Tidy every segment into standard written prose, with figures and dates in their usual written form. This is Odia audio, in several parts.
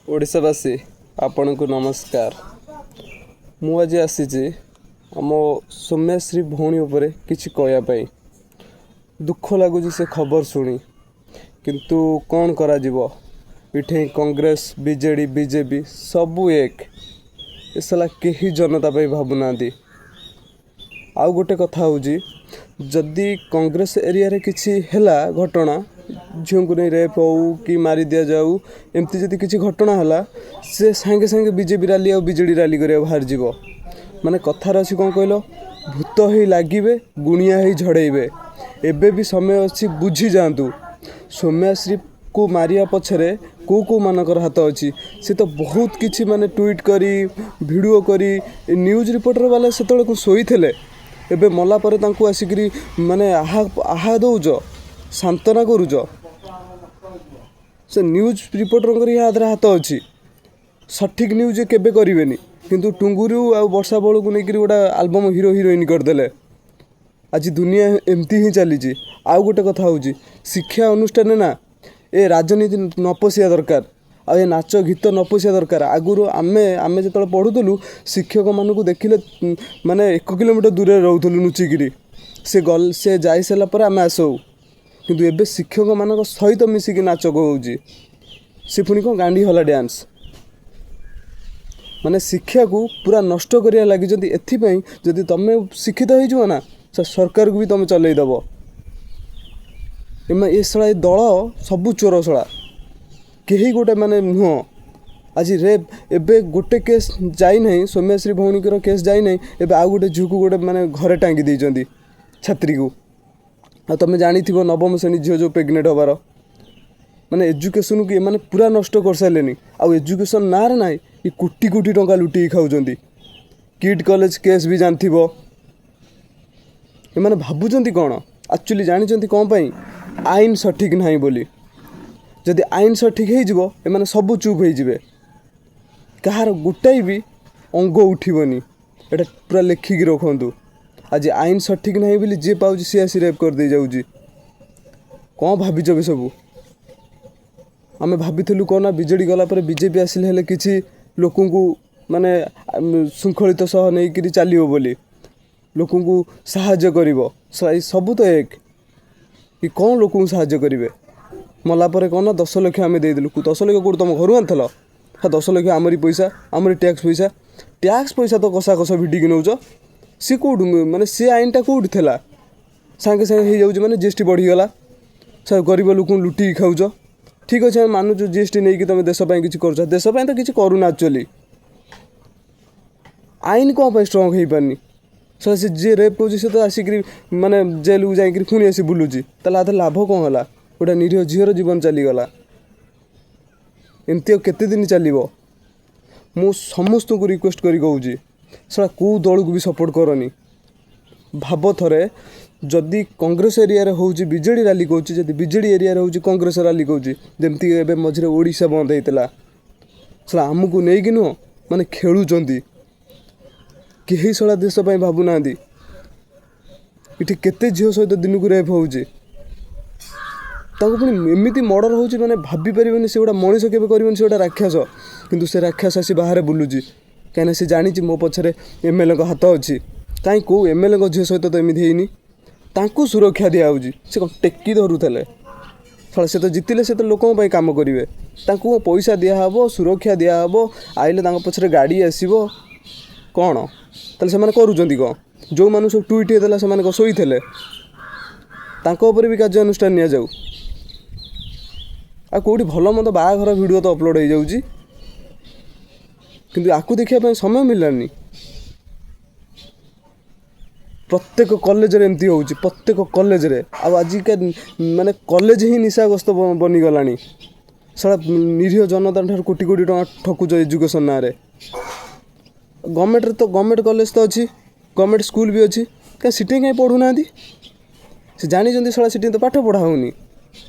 ଓଡ଼ିଶାବାସୀ, ଆପଣଙ୍କୁ ନମସ୍କାର। ମୁଁ ଆଜି ଆସିଛି ଆମ ସୌମ୍ୟାଶ୍ରୀ ଭଉଣୀ ଉପରେ କିଛି କହିବା ପାଇଁ। ଦୁଃଖ ଲାଗୁଛି ସେ ଖବର ଶୁଣି, କିନ୍ତୁ କ'ଣ କରାଯିବ? ଏଠି କଂଗ୍ରେସ, ବିଜେଡ଼ି, ବିଜେପି ସବୁ ଏକ। ଏ ଶଳା କେହି ଜନତା ପାଇଁ ଭାବୁନାହାନ୍ତି। ଆଉ ଗୋଟେ କଥା ହେଉଛି, ଯଦି କଂଗ୍ରେସ ଏରିଆରେ କିଛି ହେଲା ଘଟଣା, ଝିଅଙ୍କୁ ନେଇ ରେପ୍ ହଉ କି ମାରି ଦିଆଯାଉ, ଏମିତି ଯଦି କିଛି ଘଟଣା ହେଲା, ସେ ସାଙ୍ଗେ ସାଙ୍ଗେ ବିଜେପି ରାଲି ଆଉ ବିଜେଡ଼ି ରାଲି କରିବାକୁ ବାହାରିଯିବ। ମାନେ କଥାରେ ଅଛି, କ'ଣ କହିଲ, ଭୂତ ହେଇ ଲାଗିବେ, ଗୁଣିଆ ହେଇ ଝଡ଼େଇବେ। ଏବେ ବି ସମୟ ଅଛି, ବୁଝିଯାଆନ୍ତୁ ସୌମ୍ୟାଶ୍ରୀକୁ ମାରିବା ପଛରେ କେଉଁ କେଉଁ ମାନଙ୍କର ହାତ ଅଛି। ସେ ତ ବହୁତ କିଛି ମାନେ ଟ୍ୱିଟ୍ କରି, ଭିଡ଼ିଓ କରି, ନ୍ୟୁଜ୍ ରିପୋର୍ଟର ବାଲା ସେତେବେଳେ କ'ଣ ଶୋଇଥିଲେ? ଏବେ ମଲା ପରେ ତାଙ୍କୁ ଆସିକିରି ମାନେ ଆହା ଆହା ଦେଉଛ, ସାନ୍ତ୍ୱନା କରୁଛ। ସେ ନ୍ୟୁଜ୍ ରିପୋର୍ଟରଙ୍କର ୟା ଦେହରେ ହାତ ଅଛି। ସଠିକ୍ ନ୍ୟୁଜ୍ କେବେ କରିବେନି, କିନ୍ତୁ ଟୁଙ୍ଗୁରୁ ଆଉ ବର୍ଷା ବଳକୁ ନେଇକିରି ଗୋଟେ ଆଲବମ୍ ହିରୋ ହିରୋଇନ୍ କରିଦେଲେ। ଆଜି ଦୁନିଆ ଏମିତି ହିଁ ଚାଲିଛି। ଆଉ ଗୋଟେ କଥା ହେଉଛି, ଶିକ୍ଷା ଅନୁଷ୍ଠାନରେ ନା ଏ ରାଜନୀତି ନ ପଶିବା ଦରକାର, ଆଉ ଏ ନାଚ ଗୀତ ନ ପଶିବା ଦରକାର। ଆଗରୁ ଆମେ ଯେତେବେଳେ ପଢ଼ୁଥିଲୁ, ଶିକ୍ଷକମାନଙ୍କୁ ଦେଖିଲେ ମାନେ 1 କିଲୋମିଟର ଦୂରରେ ରହୁଥିଲୁ ଲୁଚିକିରି। ସେ ଗଲ, ସେ ଯାଇସାରିଲା ପରେ ଆମେ ଆସୁ। କିନ୍ତୁ ଏବେ ଶିକ୍ଷକମାନଙ୍କ ସହିତ ମିଶିକି ନାଚ ହେଉଛି। ସେ ପୁଣି କ'ଣ ଗାଣ୍ଡି ହଲା ଡ୍ୟାନ୍ସ। ମାନେ ଶିକ୍ଷାକୁ ପୁରା ନଷ୍ଟ କରିବା ଲାଗିଛନ୍ତି। ଏଥିପାଇଁ ଯଦି ତୁମେ ଶିକ୍ଷିତ ହେଇଯିବ ନା, ସେ ସରକାରକୁ ବି ତୁମେ ଚଲେଇ ଦେବ। ଏ ଶଳା ଏ ଦଳ ସବୁ ଚୋର ଶଳା, କେହି ଗୋଟେ ମାନେ ନୁହଁ। ଆଜି ରେପ୍, ଏବେ ଗୋଟେ କେସ୍ ଯାଇନାହିଁ, ସୌମ୍ୟାଶ୍ରୀ ଭଉଣୀଙ୍କର କେସ୍ ଯାଇନାହିଁ, ଏବେ ଆଉ ଗୋଟେ ଝିଅକୁ ଗୋଟେ ମାନେ ଘରେ ଟାଙ୍ଗି ଦେଇଛନ୍ତି, ଛାତ୍ରୀକୁ। ଆଉ ତୁମେ ଜାଣିଥିବ ନବମ ଶ୍ରେଣୀ ଝିଅ ଯେଉଁ ପ୍ରେଗନେଣ୍ଟ ହେବାର। ମାନେ ଏଜୁକେସନ୍କୁ ଏମାନେ ପୁରା ନଷ୍ଟ କରିସାରିଲେନି। ଆଉ ଏଜୁକେସନ୍ ନାଁରେ ନାହିଁ, ଏ କୋଟି କୋଟି ଟଙ୍କା ଲୁଟିକି ଖାଉଛନ୍ତି। କିଟ୍ କଲେଜ କେସ୍ ବି ଜାଣିଥିବ। ଏମାନେ ଭାବୁଛନ୍ତି କ'ଣ ଆକ୍ଚୁଆଲି ଜାଣିଛନ୍ତି କ'ଣ ପାଇଁ? ଆଇନ ସଠିକ୍ ନାହିଁ ବୋଲି। ଯଦି ଆଇନ ସଠିକ୍ ହେଇଯିବ, ଏମାନେ ସବୁ ଚୁପ୍ ହେଇଯିବେ, କାହାର ଗୋଟାଏ ବି ଅଙ୍ଗ ଉଠିବନି। ଏଇଟା ପୁରା ଲେଖିକି ରଖନ୍ତୁ। ଆଜି ଆଇନ ସଠିକ୍ ନାହିଁ ବୋଲି ଯିଏ ପାଉଛି ସିଏ ଆସି ରେପ୍ କରିଦେଇ ଯାଉଛି। କ'ଣ ଭାବିଛ ବି ସବୁ? ଆମେ ଭାବିଥିଲୁ କ'ଣ ନା, ବିଜେଡ଼ି ଗଲା ପରେ ବିଜେପି ଆସିଲେ ହେଲେ କିଛି ଲୋକଙ୍କୁ ମାନେ ଶୃଙ୍ଖଳିତ ସହ ନେଇକିରି ଚାଲିବ ବୋଲି, ଲୋକଙ୍କୁ ସାହାଯ୍ୟ କରିବ। ସବୁ ତ ଏକ କି କ'ଣ ଲୋକଙ୍କୁ ସାହାଯ୍ୟ କରିବେ? ମଲା ପରେ କ'ଣ ନା 10 ଲକ୍ଷ ଆମେ ଦେଇଦେଲୁ। 10 ଲକ୍ଷ କେଉଁଠୁ ତୁମ ଘରୁ ଆଣିଥିଲ? ହଁ, 10 ଲକ୍ଷ ଆମରି ପଇସା, ଆମରି ଟ୍ୟାକ୍ସ ପଇସା। ଟ୍ୟାକ୍ସ ପଇସା ତ କଷା କଷ ଭିଡ଼ିକି ନେଉଛ। ସିଏ କେଉଁଠୁ, ମାନେ ସେ ଆଇନଟା କେଉଁଠି ଥିଲା? ସାଙ୍ଗେ ସାଙ୍ଗେ ହେଇଯାଉଛି, ମାନେ ଜିଏସ୍ଟି ବଢ଼ିଗଲା। ସେ ଗରିବ ଲୋକଙ୍କୁ ଲୁଟିକି ଖାଉଛ। ଠିକ୍ ଅଛି, ଆମେ ମାନୁଛୁ ଜିଏସ୍ଟି ନେଇକି ତୁମେ ଦେଶ ପାଇଁ କିଛି କରୁଛ। ଦେଶ ପାଇଁ ତ କିଛି କରୁନ ଆକ୍ଚୁଆଲି। ଆଇନ କ'ଣ ପାଇଁ ଷ୍ଟ୍ରଙ୍ଗ ହେଇପାରୁନି? ସେ ଯିଏ ରେପ୍ କରୁଛି, ସେ ତ ଆସିକିରି ମାନେ ଜେଲକୁ ଯାଇକିରି ପୁଣି ଆସି ବୁଲୁଛି। ତାହେଲେ ଆ ଲାଭ କ'ଣ ହେଲା? ଗୋଟେ ନିରୀହ ଝିଅର ଜୀବନ ଚାଲିଗଲା। ଏମିତି ଆଉ କେତେ ଦିନ ଚାଲିବ? ମୁଁ ସମସ୍ତଙ୍କୁ ରିକ୍ୱେଷ୍ଟ କରି କହୁଛି, ଶଳା କେଉଁ ଦଳକୁ ବି ସପୋର୍ଟ କରନି। ଭାବ ଥରେ, ଯଦି କଂଗ୍ରେସ ଏରିଆରେ ହେଉଛି, ବିଜେଡ଼ି ରାଲି କରୁଛି। ଯଦି ବିଜେଡ଼ି ଏରିଆରେ ହେଉଛି, କଂଗ୍ରେସ ରାଲି କରୁଛି। ଯେମିତି ଏବେ ମଝିରେ ଓଡ଼ିଶା ବନ୍ଦ ହେଇଥିଲା। ଶଳା ଆମକୁ ନେଇକି ନୁହଁ ମାନେ ଖେଳୁଛନ୍ତି। କେହି ଶଳା ଦେଶ ପାଇଁ ଭାବୁନାହାନ୍ତି। ଏଠି କେତେ ଝିଅ ସହିତ ଦିନକୁ ରେପ୍ ହେଉଛି, ତାଙ୍କୁ ପୁଣି ଏମିତି ମର୍ଡ଼ର ହେଉଛି, ମାନେ ଭାବି ପାରିବନି। ସେ ଗୋଟେ ମଣିଷ କେବେ କରିବନି, ସେ ଗୋଟେ ରାକ୍ଷସ। କିନ୍ତୁ ସେ ରାକ୍ଷସ ଆସି ବାହାରେ ବୁଲୁଛି, କାହିଁକିନା ସେ ଜାଣିଛି ମୋ ପଛରେ ଏମ୍ଏଲ୍ଏଙ୍କ ହାତ ଅଛି। କାହିଁ, କେଉଁ ଏମ୍ଏଲ୍ଏଙ୍କ ଝିଅ ସହିତ ତ ଏମିତି ହେଇନି। ତାଙ୍କୁ ସୁରକ୍ଷା ଦିଆହେଉଛି। ସେ କ'ଣ ଟେକି ଧରୁଥିଲେ? ଶଳା ସେ ତ ଜିତିଲେ, ସେ ତ ଲୋକଙ୍କ ପାଇଁ କାମ କରିବେ। ତାଙ୍କୁ ପଇସା ଦିଆହେବ, ସୁରକ୍ଷା ଦିଆହେବ, ଆଇଲେ ତାଙ୍କ ପଛରେ ଗାଡ଼ି ଆସିବ। କ'ଣ ତାହେଲେ ସେମାନେ କରୁଛନ୍ତି କ'ଣ? ଯେଉଁମାନଙ୍କୁ ସବୁ ଟ୍ୱିଟ୍ ହେଇଥିଲା, ସେମାନେ କ'ଣ ଶୋଇଥିଲେ? ତାଙ୍କ ଉପରେ ବି କାର୍ଯ୍ୟାନୁଷ୍ଠାନ ନିଆଯାଉ। ଆଉ କେଉଁଠି ଭଲ ମନ୍ଦ ବାହାଘର ଭିଡ଼ିଓ ତ ଅପଲୋଡ଼ ହେଇଯାଉଛି, କିନ୍ତୁ ଆକୁ ଦେଖିବା ପାଇଁ ସମୟ ମିଳିଲାନି। ପ୍ରତ୍ୟେକ କଲେଜରେ ଏମିତି ହେଉଛି, ପ୍ରତ୍ୟେକ କଲେଜରେ। ଆଉ ଆଜିକା ମାନେ କଲେଜ ହିଁ ନିଶାଗ୍ରସ୍ତ ବନିଗଲାଣି। ଶଳା ନିରୀହ ଜନତା ଠାରୁ କୋଟି କୋଟି ଟଙ୍କା ଠକୁଛ ଏଜୁକେସନ୍ ନାଁରେ। ଗଭର୍ଣ୍ଣମେଣ୍ଟରେ ତ, ଗଭର୍ଣ୍ଣମେଣ୍ଟ କଲେଜ ତ ଅଛି, ଗଭର୍ଣ୍ଣମେଣ୍ଟ ସ୍କୁଲ ବି ଅଛି, କାହିଁ ସେଠି କାହିଁ ପଢ଼ୁନାହାନ୍ତି? ସେ ଜାଣିଛନ୍ତି ଶଳା ସେଠି ତ ପାଠ ପଢ଼ା ହେଉନି।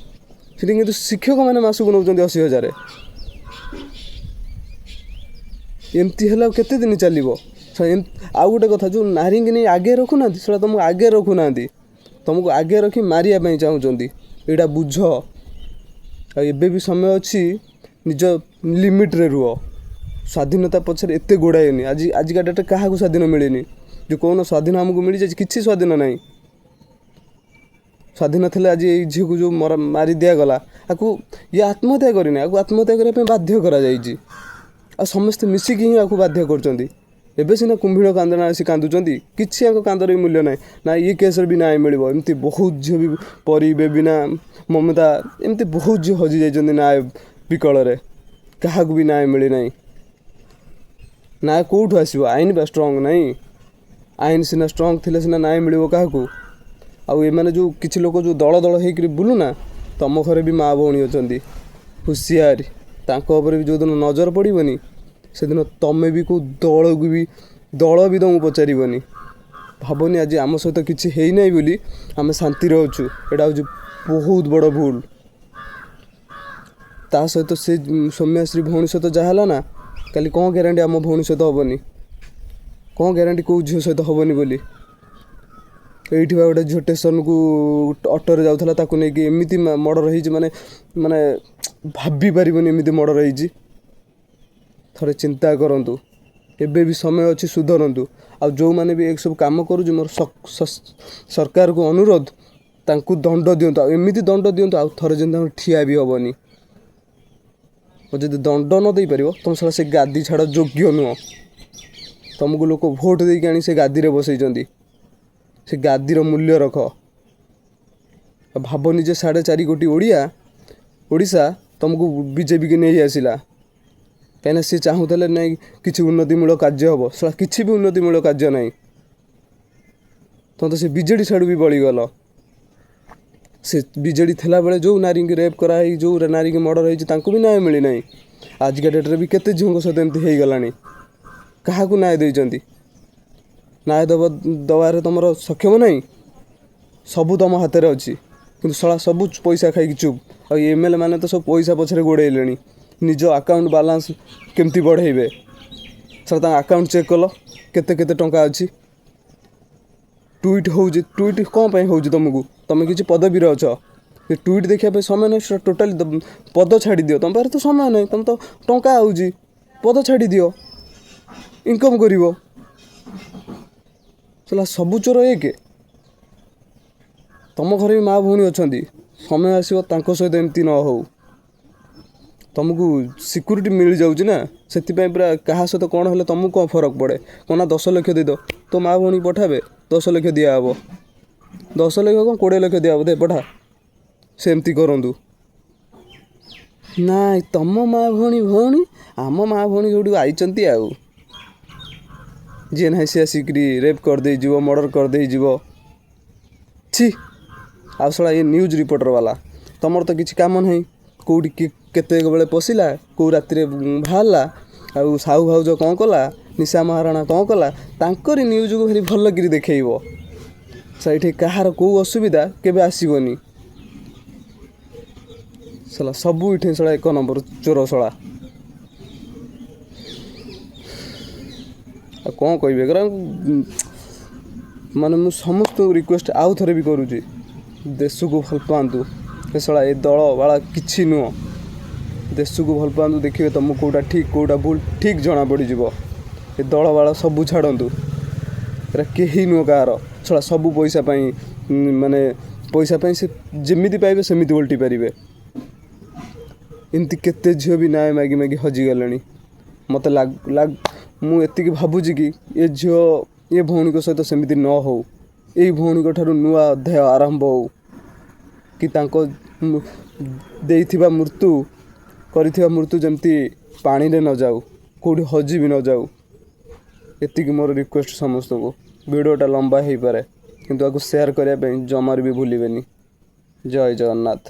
ସେଠି କିନ୍ତୁ ଶିକ୍ଷକମାନେ ମାସକୁ ନେଉଛନ୍ତି 80,000। ଏମିତି ହେଲେ ଆଉ କେତେ ଦିନ ଚାଲିବ? ଆଉ ଗୋଟେ କଥା, ଯେଉଁ ନାରୀଙ୍କି ନେଇ ଆଗେ ରଖୁନାହାନ୍ତି, ସେଟା ତୁମକୁ ଆଗେ ରଖୁନାହାନ୍ତି, ତୁମକୁ ଆଗେ ରଖି ମାରିବା ପାଇଁ ଚାହୁଁଛନ୍ତି। ଏଇଟା ବୁଝ। ଆଉ ଏବେ ବି ସମୟ ଅଛି, ନିଜ ଲିମିଟ୍ରେ ରୁହ। ସ୍ୱାଧୀନତା ପଛରେ ଏତେ ଗୋଡ଼ାଇନି। ଆଜି ଆଜିକା ଡେଟ୍ରେ କାହାକୁ ସ୍ୱାଧୀନ ମିଳିନି। ଯେଉଁ କହୁନ ସ୍ୱାଧୀନ ଆମକୁ ମିଳିଯାଇଛି, କିଛି ସ୍ୱାଧୀନ ନାହିଁ। ସ୍ୱାଧୀନ ଥିଲେ ଆଜି ଏଇ ଝିଅକୁ ଯେଉଁ ମାରି ଦିଆଗଲା, ଆକୁ ଇଏ ଆତ୍ମହତ୍ୟା କରିନି, ଆକୁ ଆତ୍ମହତ୍ୟା କରିବା ପାଇଁ ବାଧ୍ୟ କରାଯାଇଛି। ଆଉ ସମସ୍ତେ ମିଶିକି ହିଁ ଆକୁ ବାଧ୍ୟ କରୁଛନ୍ତି। ଏବେ ସିନା କୁମ୍ଭୀର କାନ୍ଦଣା ଆସି କାନ୍ଦୁଛନ୍ତି, କିଛି ଆଙ୍କ କାନ୍ଦର ବି ମୂଲ୍ୟ ନାହିଁ ନା। ଇଏ କେସ୍ରେ ବି ନ୍ୟାୟ ମିଳିବ। ଏମିତି ବହୁତ ଝିଅ ବି, ପରୀ, ବେବିନା, ମମତା, ଏମିତି ବହୁତ ଝିଅ ହଜି ଯାଇଛନ୍ତି ନ୍ୟାୟ ବିକଳରେ। କାହାକୁ ବି ନ୍ୟାୟ ମିଳିନାହିଁ। ନ୍ୟାୟ କେଉଁଠୁ ଆସିବ? ଆଇନ ବା ଷ୍ଟ୍ରଙ୍ଗ ନାହିଁ। ଆଇନ ସିନା ଷ୍ଟ୍ରଙ୍ଗ ଥିଲେ ସିନା ନ୍ୟାୟ ମିଳିବ କାହାକୁ। ଆଉ ଏମାନେ ଯେଉଁ କିଛି ଲୋକ ଯେଉଁ ଦଳ ଦଳ ହେଇକରି ବୁଲୁନା, ତମ ଘରେ ବି ମା ଭଉଣୀ ଅଛନ୍ତି, ହୁସିଆର। ତାଙ୍କ ଉପରେ ବି ଯେଉଁଦିନ ନଜର ପଡ଼ିବନି, ସେଦିନ ତମେ ବି କେଉଁ ଦଳକୁ ବି, ଦଳ ବି ତମକୁ ପଚାରିବନି। ଭାବନି ଆଜି ଆମ ସହିତ କିଛି ହେଇନାହିଁ ବୋଲି ଆମେ ଶାନ୍ତିରେ ଅଛୁ, ଏଇଟା ହେଉଛି ବହୁତ ବଡ଼ ଭୁଲ। ତା ସହିତ ସେ ସୌମ୍ୟାଶ୍ରୀ ଭଉଣୀ ସହିତ ଯାହା ହେଲା ନା, କାଲି କ'ଣ ଗ୍ୟାରେଣ୍ଟି ଆମ ଭଉଣୀ ସହିତ ହେବନି? କ'ଣ ଗ୍ୟାରେଣ୍ଟି କେଉଁ ଝିଅ ସହିତ ହେବନି ବୋଲି? ଏଇଠି ବା ଗୋଟେ ଝିଅ ଷ୍ଟେସନକୁ ଅଟୋରେ ଯାଉଥିଲା, ତାକୁ ନେଇକି ଏମିତି ମର୍ଡ଼ର ହେଇଛି, ମାନେ ମାନେ ଭାବି ପାରିବନି ଏମିତି ମର୍ଡ଼ର ହେଇଛି। ଥରେ ଚିନ୍ତା କରନ୍ତୁ, ଏବେ ବି ସମୟ ଅଛି, ସୁଧରନ୍ତୁ। ଆଉ ଯେଉଁମାନେ ବି ଏସବୁ କାମ କରୁଛି, ମୋର ସରକାରକୁ ଅନୁରୋଧ, ତାଙ୍କୁ ଦଣ୍ଡ ଦିଅନ୍ତୁ। ଆଉ ଏମିତି ଦଣ୍ଡ ଦିଅନ୍ତୁ, ଆଉ ଥରେ ଯେମିତି ତାଙ୍କୁ ଠିଆ ବି ହେବନି। ଆଉ ଯଦି ଦଣ୍ଡ ନ ଦେଇପାରିବ, ତୁମ ଶଳା ସେ ଗାଦି ଛାଡ଼ ଯୋଗ୍ୟ ନୁହଁ। ତୁମକୁ ଲୋକ ଭୋଟ ଦେଇକି ଆଣି ସେ ଗାଦିରେ ବସେଇଛନ୍ତି, ସେ ଗାଦିର ମୂଲ୍ୟ ରଖ। ଆଉ ଭାବନି ଯେ 4.5 କୋଟି ଓଡ଼ିଆ, ଓଡ଼ିଶା ତୁମକୁ ବିଜେପିକି ନେଇ ଆସିଲା କାହିଁକିନା ସିଏ ଚାହୁଁଥିଲେ ନାଇଁ କିଛି ଉନ୍ନତିମୂଳକ କାର୍ଯ୍ୟ ହେବ। ଶଳା କିଛି ବି ଉନ୍ନତିମୂଳକ କାର୍ଯ୍ୟ ନାହିଁ। ତମେ ତ ସେ ବିଜେଡ଼ି ସାଡ଼ୁ ବି ବଳିଗଲ। ସେ ବିଜେଡ଼ି ଥିଲାବେଳେ ଯେଉଁ ନାରୀଙ୍କୁ ରେପ୍ କରାହେଇ, ଯେଉଁ ନାରୀକି ମର୍ଡ଼ର ହେଇଛି, ତାଙ୍କୁ ବି ନ୍ୟାୟ ମିଳିନାହିଁ। ଆଜିକା ଡେଟ୍ରେ ବି କେତେ ଝିଅଙ୍କ ସହିତ ଏମିତି ହେଇଗଲାଣି, କାହାକୁ ନ୍ୟାୟ ଦେଇଛନ୍ତି? ନ୍ୟାୟ ଦେବାରେ ତୁମର ସକ୍ଷମ ନାହିଁ। ସବୁ ତୁମ ହାତରେ ଅଛି, କିନ୍ତୁ ଶଳା ସବୁ ପଇସା ଖାଇକି ଚୁପ୍। ଆଉ ଏମ୍ ଏଲ୍ ଏ ମାନେ ତ ସବୁ ପଇସା ପଛରେ ଗୋଡ଼େଇଲେଣି, ନିଜ ଆକାଉଣ୍ଟ ବାଲାନ୍ସ କେମିତି ବଢ଼େଇବେ। ଶଳା ତାଙ୍କ ଆକାଉଣ୍ଟ ଚେକ୍ କଲ, କେତେ କେତେ ଟଙ୍କା ଅଛି। ଟ୍ୱିଟ୍ ହେଉଛି, ଟ୍ୱିଟ୍ କ'ଣ ପାଇଁ ହେଉଛି ତୁମକୁ? ତୁମେ କିଛି ପଦବୀରେ ଅଛ, ସେ ଟ୍ୱିଟ୍ ଦେଖିବା ପାଇଁ ସମୟ ନାହିଁ। ସେଟା ଟୋଟାଲି ପଦ ଛାଡ଼ିଦିଅ। ତୁମ ପାଖରେ ତ ସମୟ ନାହିଁ, ତୁମେ ତ ଟଙ୍କା ଆଉଛି, ପଦ ଛାଡ଼ିଦିଅ, ଇନକମ୍ କରିବ। ଶଳା ସବୁ ଚୋର ଏକ। ତୁମ ଘରେ ବି ମା ଭଉଣୀ ଅଛନ୍ତି, ସମୟ ଆସିବ ତାଙ୍କ ସହିତ ଏମିତି ନ ହଉ। ତୁମକୁ ସିକ୍ୟୁରିଟି ମିଳିଯାଉଛି ନା, ସେଥିପାଇଁ ପୁରା କାହା ସହିତ କ'ଣ ହେଲେ ତୁମକୁ କ'ଣ ଫରକ ପଡ଼େ? କ'ଣ ନା 10 ଲକ୍ଷ ଦେଇଦେବ, ତୋ ମା ଭଉଣୀ ପଠାବେ, 10 ଲକ୍ଷ ଦିଆହେବ। 10 ଲକ୍ଷ କ'ଣ, 20 ଲକ୍ଷ ଦିଆହେବ, ଦେ ପଠା। ସେମିତି କରନ୍ତୁ ନାଇଁ। ତମ ମା ଭଉଣୀ ଭଉଣୀ, ଆମ ମା ଭଉଣୀ ଯେଉଁଠୁ ଆଇଛନ୍ତି, ଆଉ ଯିଏ ନାହିଁ ସିଏ ଆସିକିରି ରେପ୍ କରିଦେଇଯିବ, ମର୍ଡ଼ର କରିଦେଇଯିବ। ଛି। ଆଉ ଶଳା ଏ ନ୍ୟୁଜ୍ ରିପୋର୍ଟର ବାଲା, ତମର ତ କିଛି କାମ ନାହିଁ। କେଉଁଠି କିଏ କେତେବେଳେ ପଶିଲା, କେଉଁ ରାତିରେ ବାହାରିଲା, ଆଉ ସାହୁ ଭାଉଜ କ'ଣ କଲା, ନିଶା ମହାରଣା କ'ଣ କଲା, ତାଙ୍କରି ନ୍ୟୁଜ୍କୁ ଭାରି ଭଲକିରି ଦେଖେଇବ। ସେଇଠି କାହାର କେଉଁ ଅସୁବିଧା କେବେ ଆସିବନି। ଶଳା ସବୁ ଏଠି ଶଳା ଏକ ନମ୍ବର ଚୋର ଶଳା। ଆଉ କ'ଣ କହିବି ଏଗୁଡ଼ା? ମାନେ ମୁଁ ସମସ୍ତଙ୍କୁ ରିକ୍ୱେଷ୍ଟ ଆଉ ଥରେ ବି କରୁଛି, ଦେଶକୁ ଭଲ ପାଆନ୍ତୁ। ଏ ଶଳା ଏ ଦଳ ବାଳା କିଛି ନୁହଁ। ଦେଶକୁ ଭଲ ପାଆନ୍ତୁ, ଦେଖିବେ ତୁମକୁ କେଉଁଟା ଠିକ୍ କେଉଁଟା ଭୁଲ ଠିକ୍ ଜଣା ପଡ଼ିଯିବ। ଏ ଦଳ ବାଳ ସବୁ ଛାଡ଼ନ୍ତୁ, ଏରା କେହି ନୁହଁ କାହାର। ଶଳା ସବୁ ପଇସା ପାଇଁ, ମାନେ ପଇସା ପାଇଁ ସେ ଯେମିତି ପାଇବେ ସେମିତି ଓଲଟି ପାରିବେ। ଏମିତି କେତେ ଝିଅ ବି ନ୍ୟାୟ ମାଗି ମାଗି ହଜିଗଲେଣି। ମୋତେ ଲାଗ ମୁଁ ଏତିକି ଭାବୁଛି କି ଏ ଝିଅ, ଏ ଭଉଣୀଙ୍କ ସହିତ ସେମିତି ନ ହଉ, ଏଇ ଭଉଣୀଙ୍କ ଠାରୁ ନୂଆ ଅଧ୍ୟାୟ ଆରମ୍ଭ ହଉ କି ତାଙ୍କ ଦେଇଥିବା ମୃତ୍ୟୁ, କରିଥିବା ମୃତ୍ୟୁ ଯେମିତି ପାଣିରେ ନ ଯାଉ, କେଉଁଠି ହଜି ବି ନ ଯାଉ। ଏତିକି ମୋର ରିକ୍ୱେଷ୍ଟ ସମସ୍ତଙ୍କୁ। ଭିଡ଼ିଓଟା ଲମ୍ବା ହେଇପାରେ, କିନ୍ତୁ ଆକୁ ସେୟାର କରିବା ପାଇଁ ଜମାରୁ ବି ଭୁଲିବେନି। ଜୟ ଜଗନ୍ନାଥ।